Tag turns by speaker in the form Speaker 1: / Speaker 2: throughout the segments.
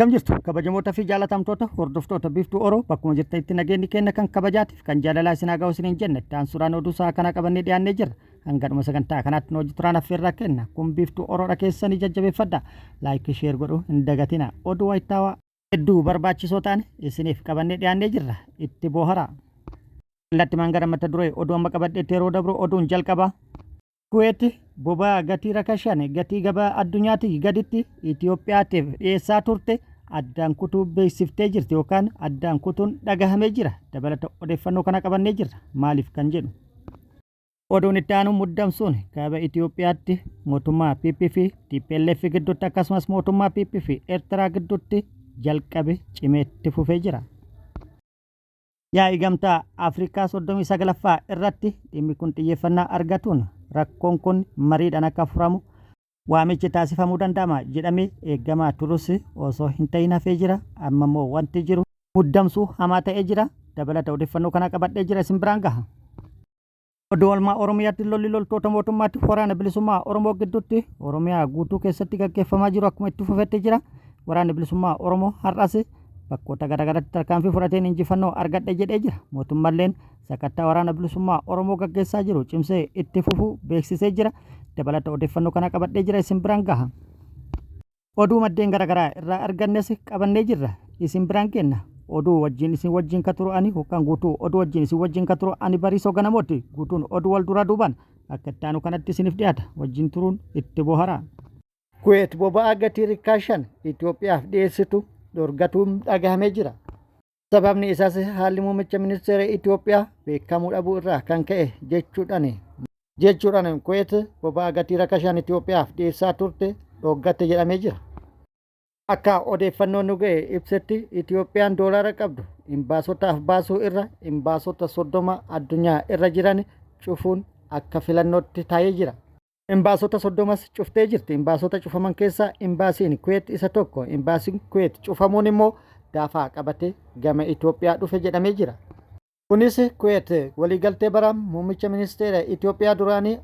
Speaker 1: Akkam jirtu kabajamoota fi jaalatamtoota hordoftoota Biiftuu Oro, bakkuma jirtanitti nageenyi keenya kan kabajaatiif kan jaalalaa isin haa ga'u isiniin jenna. Itti aansuudhaan oduu sa'a kanaa qabannee dhiyaannee jirra. Hanga dhuma sagantaa kanaatti nu hojii turaan affeerraa kenna. Kun Biiftuu Oroodha, keessanii jajjabeeffadha. Like, share godhuu hin dagatina. Oduu wayitaawaa hedduu barbaachisoo ta'an isiniif qabannee dhiyaannee jirra. Itti booharaa. Kallattimaan gara mata duree oduu amma qabadheetti yeroo dabru, oduun jalqaba. Kuweet boba'aa gatii rakashaan gatii gabaa addunyaatii gaditti Itoophiyaatiif dhiyeessaa turte addaan kutuu beeksiftee jirti yookaan addaan kutuun dhagahamee jira. Dabalata odeeffannoo kana qabannee jirra. Maaliif kan jedhu. Oduun itti aanu, muddamsuun kaaba Itoophiyaatti mootummaa PP fi TPLF gidduutti akkasumas mootummaa PP fi Eertiraa gidduutti jalqabe cimee itti fufee jira. Yaa'ii Gamtaa Afrikaa 39ffaa irratti dhimmi kun xiyyeeffannaa argatuun rakkoon kun mariidhaan akka furamu waamichi taasifamuu danda'ama jedhamee eegamaa turus osoo hin ta'in hafee jira. Amma immoo wanti jiru muddamsuu hamaa ta'ee jira. Dabalata odeeffannoo kana qabadhee jira, isin biraan gaha. Oduu oolmaa Oromiyaatti lolli loltoota mootummaatti Waraana Bilisummaa Oromoo gidduutti Oromiyaa guutuu keessatti gaggeeffamaa jiru akkuma itti fufetti jira. Waraanni Bilisummaa Oromoo har'as bakkoota garaagaraatti tarkaanfii fudhateen injifannoo argadhe jedhee jira. Mootummalleen sakattaa Waraana Bilisummaa Oromoo gaggeessaa jiru cimsee itti fufuu beeksisee jira. Dabalata odeeffannoo kana qabadhee jira, isin biraan gaha. Oduu maddeen garaagaraa irraa argannes qabannee jirra. Isin biraan geenna. Oduu wajjin isin wajjin ka turu ani yookaan guutuu oduu wajjin isin wajjin ka turu ani Bariisoo Ganamooti. Guutuun oduu wal duraa duubaan akka itti aanu kanatti isiniif dhiyaata. Wajjin turuun itti boharaa. Kuweet boba'aa gatii rikkaashaan Itoophiyaaf dhiyeessitu dhorgatuun dhagahamee jira. Sababni isaas haalli muummicha ministeera Itoophiyaa beekamuu dhabuu irraa kan ka'e jechuudhaan Kuweet boba'aa gatii rakashaan Itoophiyaaf dhiyeessaa turte dhooggatte jedhamee jira. Akka odeeffannoon nu ga'e ibsetti, Itoophiyaan doolaara qabdu imbaasotaaf baasuu irra imbaasota 30 addunyaa irra jiran cufuun akka filannootti taa'ee jira. Imbaasota 30s cuftee jirti. Imbaasota cufaman keessaa imbaasiin Kuweet isa tokko. Imbaasiin Kuweet cufamuun immoo daafaa qabatee gama Itoophiyaa dhufe jedhamee jira. Kunis Kuweet waliigaltee bara muummicha ministeera Itoophiyaa duraanii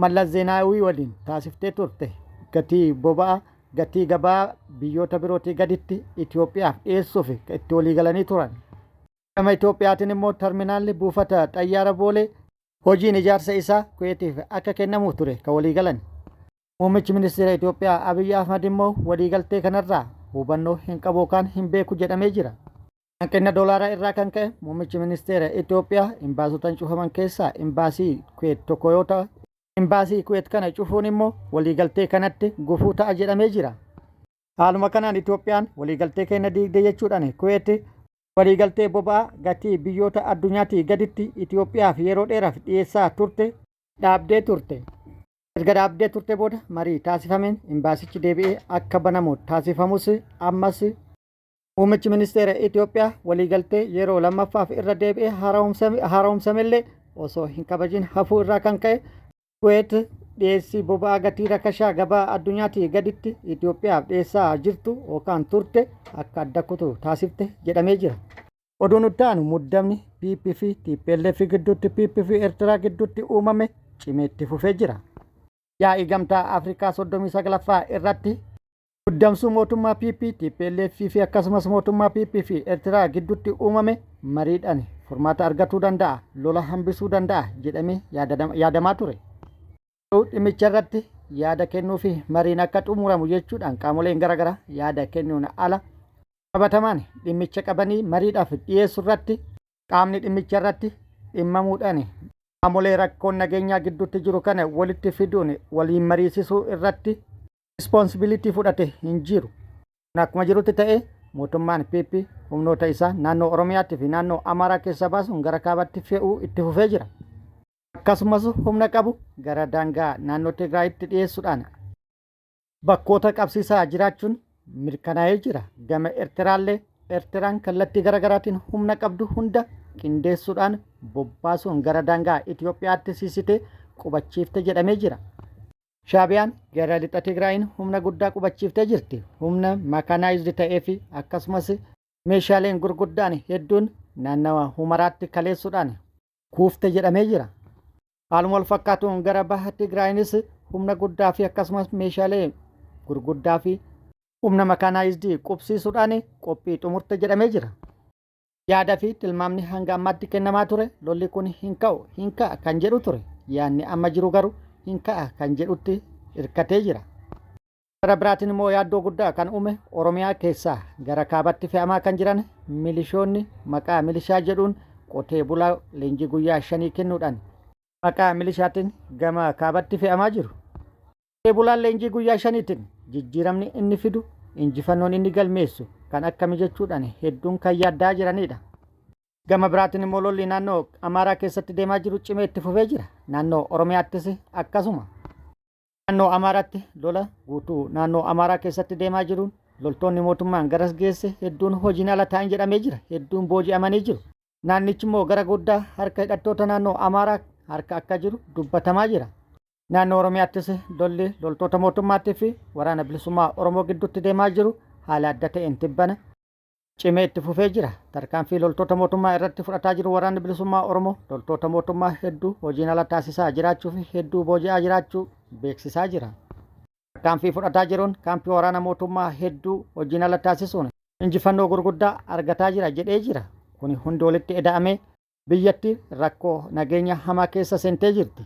Speaker 1: Mallas Zeenaawii waliin taasiftee turte gatii boba'aa gatii gabaa biyyoota birootii gaditti Itoophiyaaf dhiyeessuuf itti waliigalanii turan. Gama Itoophiyaatiin immoo terminaalli buufata xayyaara Boolee hojiin ijaarsa isaa Kuweetiif akka kennamuuf ture kan waliigalan. Muummichi ministeera Itoophiyaa Abiy Ahmad immoo waliigaltee kanarraa hubannoo hin qabu yookaan hin beeku jedhamee jira. Hanqina doolaaraa irraa kan ka'e muummichi ministeera Itoophiyaa imbaasotan cufaman keessaa imbaasii Kuweet tokko yoo ta'u, imbaasii Kuweet kana cufuun immoo waliigaltee kanatti gufuu ta'a jedhamee jira. Haaluma kanaan Itoophiyaan waliigaltee keenya diigde jechuudhaan Kuweet waliigaltee boba'aa gatii biyyoota addunyaatii gaditti Itoophiyaaf yeroo dheeraaf dhiyeessaa turte dhaabdee turte. Erga dhaabdee turte booda marii taasifameen imbaasichi deebi'ee akka banamu taasifamus, ammas muummichi ministeera Itoophiyaa waliigaltee yeroo lammaffaaf irra deebi'ee haaromsamellee osoo hin kabajin hafuu irraa kan ka'e Kuweet dhiyeessii boba'aa gatii rakashaa gabaa addunyaatii gaditti Itoophiyaaf dhiyeessaa jirtu yookaan turte akka adda kutu taasifte jedhamee jira. Oduun itti aanu, muddamni PP fi TPLF gidduutti, PP fi Eertiraa gidduutti uumame cimee itti fufee jira. Yaa'ii Gamtaa Afrikaa 39ffaa irratti muddamsuu mootummaa PP, TPLF fi akkasumas mootummaa PP fi Eertiraa gidduutti uumame mariidhaan furmaata argatuu danda'a, lola hambisuu danda'a jedhamee yaadamaa ture. Dhimmicha irratti yaada kennuu fi mariin akka xumuramu jechuudhaan qaamoleen garaagaraa yaada kennuun ala qabatamaan dhimmicha qabanii mariidhaaf dhiyeessu irratti qaamni dhimmicha irratti dhimmamuudhaan qaamolee rakkoon nageenyaa gidduutti jiru kana walitti fiduun waliin mariisisuu irratti responsibility fudhate hin jiru. Kun akkuma jirutti ta'ee, mootummaan PP humnoota isaa naannoo Oromiyaatti fi naannoo Amaaraa keessaa baasuun gara kaabatti fe'uu itti fufee jira. Akkasumas humna qabu gara daangaa naannoo Tigraayitti dhiyeessuudhaan bakkoota qabsiisaa jiraachuun mirkanaa'ee jira. Gama Ertiraallee Ertiraan kallattii garaagaraatiin humna qabdu hunda qindeessuudhaan bobbaasuun gara daangaa Itoophiyaatti siisitee qubachiifte jedhamee jira. Shaabiyaan gara lixa Tigraayiin humna guddaa qubachiiftee jirti. Humna mechanized ta'ee fi akkasumas meeshaaleen gurguddaan hedduun naannawa Humaraatti kaleessuudhaan kuufte jedhamee jira. Haaluma wal fakkaatuun gara baha Tigraayinis humna guddaa fi akkasumas meeshaalee gurguddaa fi Humna makaanaayizdii qubsiisuudhaan qophii xumurte jedhamee jira. Yaada fi tilmaamni hanga ammaatti kennamaa ture lolli kun hin ka'u, hin ka'a kan jedhu ture. Yaadni amma jiru garuu hin ka'a kan jedhutti hirkatee jira. Gara biraatiin immoo yaaddoo guddaa kan uume Oromiyaa keessaa gara kaabatti fe'amaa kan jiran milishoonni maqaa milishaa jedhuun qotee bulaa leenjii guyyaa shanii kennuudhaan maqaa milishaatiin gama kaabatti fe'amaa jiru. Qotee bulaan leenjii guyyaa shaniitiin jijjiiramni inni fidu injifannoon inni galmeessu kan akkami jechuudhaan hedduun kan yaaddaa jiranidha. Gama biraatiin immoo lolli naannoo Amaaraa keessatti deemaa jiru cimee itti fufee jira. Naannoo Oromiyaattis akkasuma. Naannoo Amaaraatti lola guutuu naannoo Amaaraa keessatti deemaa jiruun loltoonni mootummaan garas geesse hedduun hojiin ala ta'an jedhamee jira. Hedduun booji'amanii jiru. Naannichi immoo gara guddaa harka hidhattoota naannoo Amaaraa harka akka jiru dubbatamaa jira. Naannoo Oromiyaattis lolli loltoota mootummaatii fi waraana bilisummaa Oromoo gidduutti deemaa jiru haala adda ta'een tibbana cimee itti fufee jira. Tarkaanfii loltoota mootummaa irratti fudhataa jiru waraanni bilisummaa Oromoo loltoota mootummaa hedduu hojiin ala taasisaa jiraachuu fi hedduu booji'aa jiraachuu beeksisaa jira. Tarkaanfii fudhataa jiruun kaampii waraana mootummaa hedduu hojiin ala taasisuun injifannoo gurguddaa argataa jira jedhee jira. Kuni hundi walitti eda'amee biyyattii rakkoo nageenya hamaa keessa seentee jirti.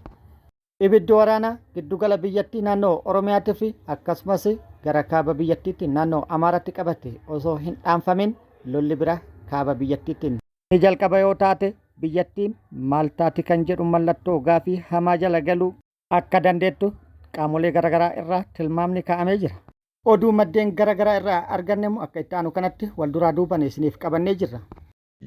Speaker 1: Ibiddi waraanaa giddugala biyyattii naannoo Oromiyaatii fi akkasumas gara kaaba biyyattiitti naannoo Amaaratti qabate osoo hin dhaanfamin lolli bira kaaba biyyattiitti ni jalqaba yoo taate biyyattiin maal taati kan jedhu mallattoo gaafii hamaa jala galuu akka dandeettu qaamolee garaagaraa irraa tilmaamni kaa'amee jira. Oduu maddeen garaagaraa irraa arganne immoo akka itti aanu kanatti wal duraa duuban isiniif qabannee jirra.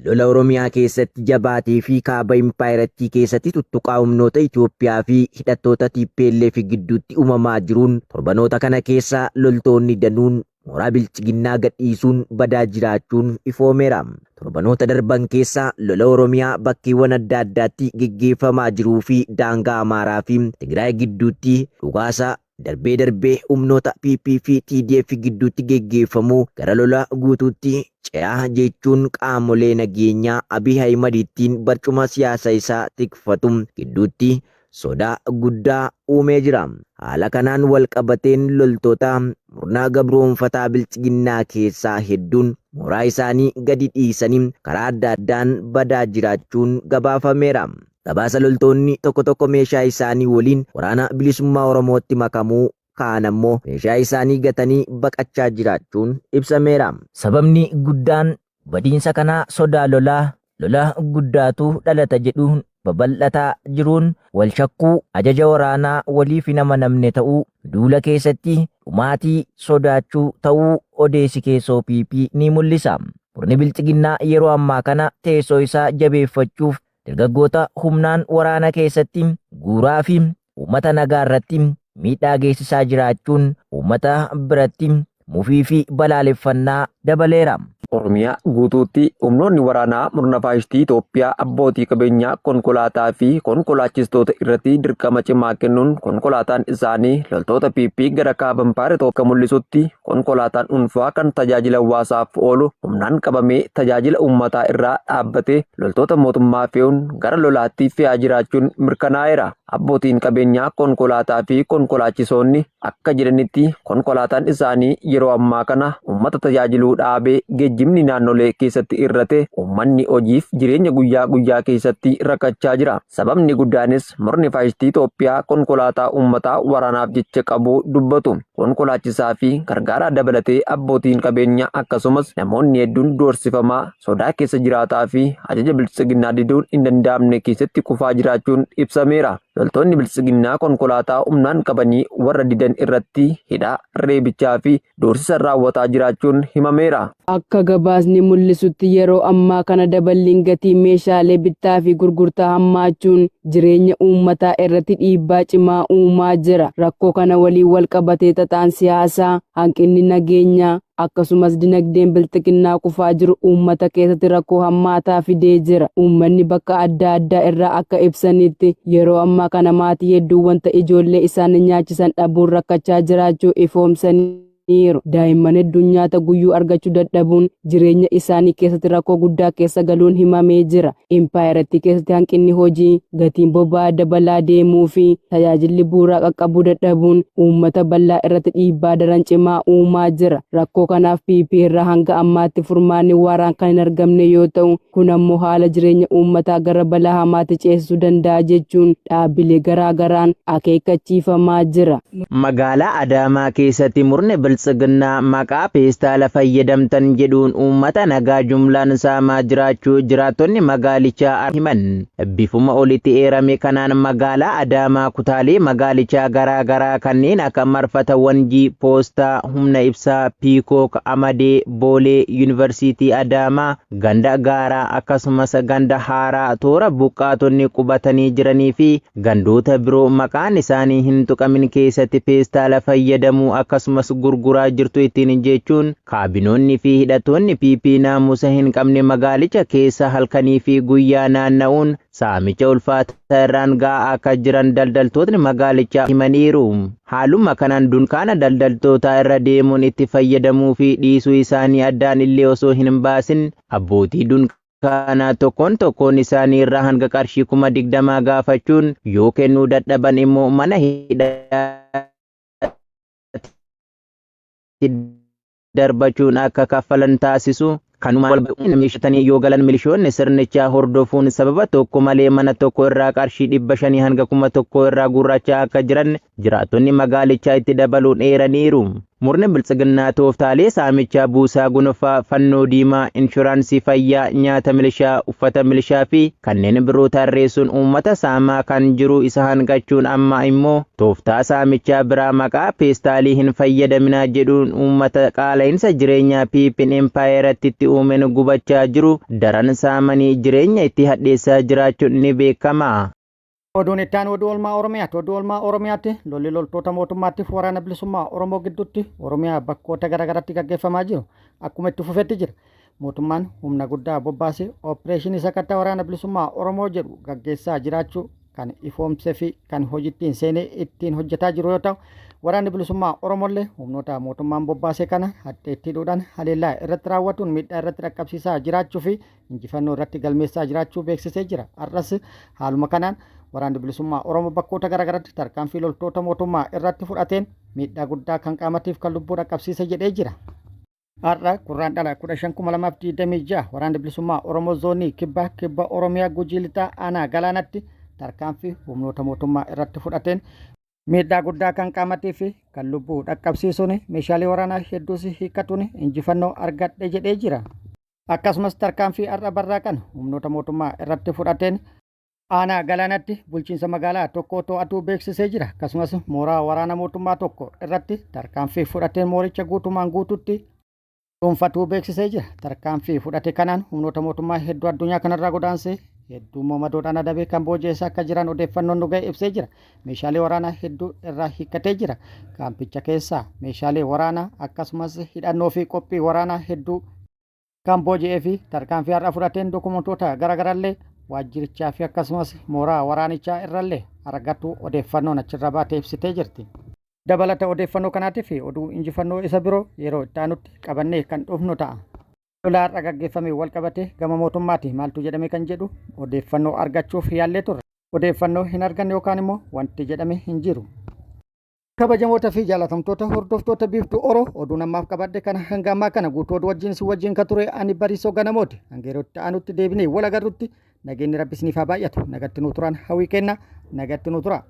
Speaker 2: Lola Oromiyaa keessatti jabaatee fi kaaba impaayerattii keessatti tuttuqaa humnoota Itoophiyaa fi hidhattoota TPLF gidduutti uumamaa jiruun torbanoota kana keessa loltoonni danuun mooraa bilchiginnaa gadhiisuun badaa jiraachuun ifoomeera. Torbanoota darban keessa lola Oromiyaa bakkeewwan adda addaatti geggeeffamaa jiruu fi daangaa Amaaraa fi Tigraay gidduutti dhukaasa darbee darbee humnoota PP fi TDF gidduutti geggeeffamu gara lola guutuutti ce'aa jechuun qaamolee nageenyaa Abiy Ahimad ittiin barcuma siyaasa isaa tikfatu gidduutti sodaa guddaa uumee jira. Haala kanaan wal qabateen loltoota murna gabroomfataa bilchiginnaa keessaa hedduun mooraa isaanii gadi dhiisanii karaa adda addaan badaa jiraachuun gabaafameera. Gabaasa loltoonni tokko tokko meeshaa isaanii waliin waraana bilisummaa Oromootti makamuu kaan ammoo meeshaa isaanii gatanii baqachaa jiraachuun ibsameera. Sababni guddaan badiinsa kanaa sodaa lolaa, lola guddaatu dhalata jedhuun babal'ataa jiruun wal shakkuu, ajaja waraanaa waliif hin amanamne ta'uu, duula keessatti dhumaatii sodaachuu ta'uu odeessi keessoo PP ni mul'isa. Murni bilxiginnaa yeroo ammaa kana teessoo isaa jabeeffachuuf dargaggoota humnaan waraana keessatti guuraa fi uummata nagaa irratti miidhaa geessisaa jiraachuun uummata biratti mufii fi balaaleffannaa dabaleera.
Speaker 3: Oromiyaa guutuutti humnoonni waraanaa murna faashistii Itoophiyaa abbootii qabeenyaa konkolaataa fi konkolaachistoota irratti dirqama cimaa kennuun konkolaataan isaanii loltoota PP gara kaaba impaayera Itoophiyaa mul'isutti konkolaataan dhuunfaa kan tajaajila hawaasaaf oolu humnaan qabamee tajaajila uummataa irraa dhaabbatee loltoota mootummaa fe'uun gara lolaatti fe'aa jiraachuun mirkanaa'eera. Abbootiin qabeenyaa konkolaataa fi konkolaachisoonni akka jedhanitti konkolaataan isaanii yeroo ammaa kana uummata tajaajiluu dhaabee geejjibni naannolee keessatti irrate uummanni hojiif jireenya guyyaa guyyaa keessatti rakkachaa jira. Sababni guddaanis murni faashistii Itoophiyaa konkolaataa uummataa waraanaaf jecha qabuu dubbatu. Konkolaachisaa fi gargaaraa dabalatee abbootiin qabeenyaa akkasumas namoonni hedduun doorsifamaa sodaa keessa jiraataa fi ajaja biltsiginnaa diduun hin danda'amne keessatti kufaa jiraachuun ibsameera. Loltoonni biltsiginnaa konkolaataa humnaan qabanii warra didan irratti hidhaa, reebichaa fi doorsisa raawwataa jiraachuun himameera.
Speaker 4: Akka gabaasni mul'isutti yeroo ammaa kana daballiin gatii meeshaalee bittaa fi gurgurtaa hammaachuun jireenya uummataa irratti dhiibbaa cimaa uumaa jira. Rakkoo kana waliin wal qabatee xaxaan siyaasaa, hanqinni nageenyaa, akkasumas dinagdeen bilxiginnaa kufaa jiru uummata keessatti rakkoo hammaataa fidee jira. Uummanni bakka adda addaa irraa akka ibsanitti yeroo ammaa kana maatii hedduu wanta ijoollee isaanii nyaachisan dhabuun rakkachaa jiraachuu ifoomsanii. Daa'imman hedduun nyaata guyyuu argachuu dadhabuun jireenya isaanii keessatti rakkoo guddaa keessa galuun himamee jira. Impaayerattii keessatti hanqinni hojii, gatiin boba'aa dabalaa deemuu fi tajaajilli bu'uuraa qaqqabuu dadhabuun uummata bal'aa irratti dhiibbaa daran cimaa uumaa jira. Rakkoo kanaaf PP irraa hanga ammaatti furmaanni waaraan kan hin argamne yoo ta'u, kun ammoo haala jireenya uummataa gara balaa hamaatti ceesisuu danda'a jechuun dhaabbilee garaa garaan akeekkachiifamaa jira.
Speaker 2: Magaalaa Adaamaa keessatti murni Biltsiginnaa maqaa peestaala fayyadamtan jedhuun uummata nagaa jumlaan saamaa jiraachuu jiraattonni magaalichaa himan. Bifuma olitti eerame kanaan magaalaa Adaamaa kutaalee magaalichaa garaa garaa kanneen akka Marfata Wanjii, Poostaa, Humna Ibsaa, Piikook, Amadee, Boolee, Yuunivarsiitii Adaamaa, ganda Gaaraa akkasumas ganda Haaraa toora buqqaatonni qubatanii jiranii fi gandoota biroo maqaan isaanii hin tuqamin keessatti peestaala fayyadamuu akkasumas gurguraa jirtu ittiin jechuun kaabinoonni fi hidhattoonni PP naamusa hin qabne magaalicha keessa halkanii fi guyyaa naanna'uun saamicha ulfaataa irraan ga'aa akka jiran daldaltootni magaalichaa himaniiru. Haaluma kanaan dunkaana daldaltootaa irra deemuun itti fayyadamuu fi dhiisuu isaanii addaan illee osoo hin baasin abbootii dunkaanaa tokkoon tokkoon isaanii irraa hanga qarshii 20,000 gaafachuun yoo kennuu dadhaban immoo mana hidhaatti darbachuun akka kaffalan taasisu. Kanuma wal yoo galan milishoonni sirnichaa hordofuun sababa tokko malee mana tokko irraa qarshii 500 hanga 1000 irraa gurraachaa akka jiran jiraattonni magaalichaa itti dabaluun eeraniiru. Murni Biltsiginnaa tooftaalee saamichaa buusaa gonofaa, fannoo diimaa, inshuraansii fayyaa, nyaata milishaa, uffata milishaa fi kanneen biroo tarreessuun uummata saamaa kan jiru isa hanqachuun amma immoo tooftaa saamichaa biraa maqaa peestaalii hin fayyadaminaa jedhuun uummata qaala'insa jireenyaa PP'n impaayeratti itti uumeen gubachaa jiru daran saamanii jireenya itti hadheessaa jiraachuun ni beekama.
Speaker 1: Oduun itti aanu oduu oolmaa Oromiyaati. Oduu oolmaa Oromiyaatti lolli loltoota mootummaatiif waraana bilisummaa Oromoo gidduutti Oromiyaa bakkoota garaagaraatti gaggeeffamaa jiru akkuma itti fufetti jira. Mootummaan humna guddaa bobbaasee opereeshinii sakattaa waraana bilisummaa Oromoo jedhu gaggeessaa jiraachuu kan ifoomsee fi kan hojittiin seenee ittiin hojjetaa jiru yoo ta'u, waraanni bilisummaa Oromollee humnoota mootummaan bobbaasee kana hadheetti hidhuudhaan haleellaa irratti raawwatuun miidhaa irratti dhaqqabsiisaa jiraachuu fi injifannoo irratti galmeessaa jiraachuu beeksisee jira. Har'as haaluma kanaan waraanni bilisummaa Oromoo bakkoota garaagaraatti tarkaanfii loltoota mootummaa irratti fudhateen miidhaa guddaa kan qaamatiif kan lubbuu dhaqqabsiise jedhee jira. Har'a Gurraandhala 15,2026 waraanni bilisummaa Oromoo zoonii kibbaa kibba Oromiyaa Gujii Lixaa aanaa Galaanatti tarkaanfii humnoota mootummaa irratti fudhateen miidhaa guddaa kan qaamatii fi kan lubbuu dhaqqabsiisuun meeshaalee waraanaa hedduus hiikkatuun injifannoo argadhe jedhee jira. Akkasumas tarkaanfii har'a barraaqan humnoota mootummaa irratti fudhateen aanaa Galaanatti bulchiinsa magaalaa tokko to'atuu beeksisee jira. Akkasumas mooraa waraana mootummaa tokko irratti tarkaanfii fudhateen mooricha guutumaan guututti dhuunfatuu beeksisee jira. Tarkaanfii fudhate kanaan humnoota mootummaa hedduu addunyaa kanarraa godaansee hedduu madoodhaan adabee kan booji'eessa akka jiran odeeffannoon nu ga'e ibsee jira. Meeshaalee waraanaa hedduu irraa hiikkatee jira. Kaampicha keessaa meeshaalee waraanaa akkasumas hidhannoo fi qophii waraanaa hedduu kan booji'ee fi tarkaanfii har'a fudhateen dokumentoota garaagaraallee waajjirichaa fi akkasumas mooraa waraanichaa irrallee argatu odeeffannoon achirra baatee ibsitee jirti. Dabalata odeeffannoo kanaatiif oduu injifannoo isa biroo yeroo itti aanutti qabannee kan dhufnu ta'a. Lola har'a gaggeeffame wal qabatee gama mootummaati maaltu jedhame kan jedhu odeeffannoo argachuuf yaallee turre. Odeeffannoo hin arganne yookaan immoo wanti jedhame hin jiru. Kabajamoota fi jaalatamtoota hordoftoota Biiftuu Oro, oduun ammaaf qabadhe kana hanga ammaa kana guutuu oduu wajjin si wajjin ka ture ani Bariisoo Ganamooti. Hanga yeroo itti aanutti deebinee wal agarrutti nageenyi Rabbi isiniif haa baay'atu. Nagatti nuu turaan hawwii kenna. Nagatti nuu tura.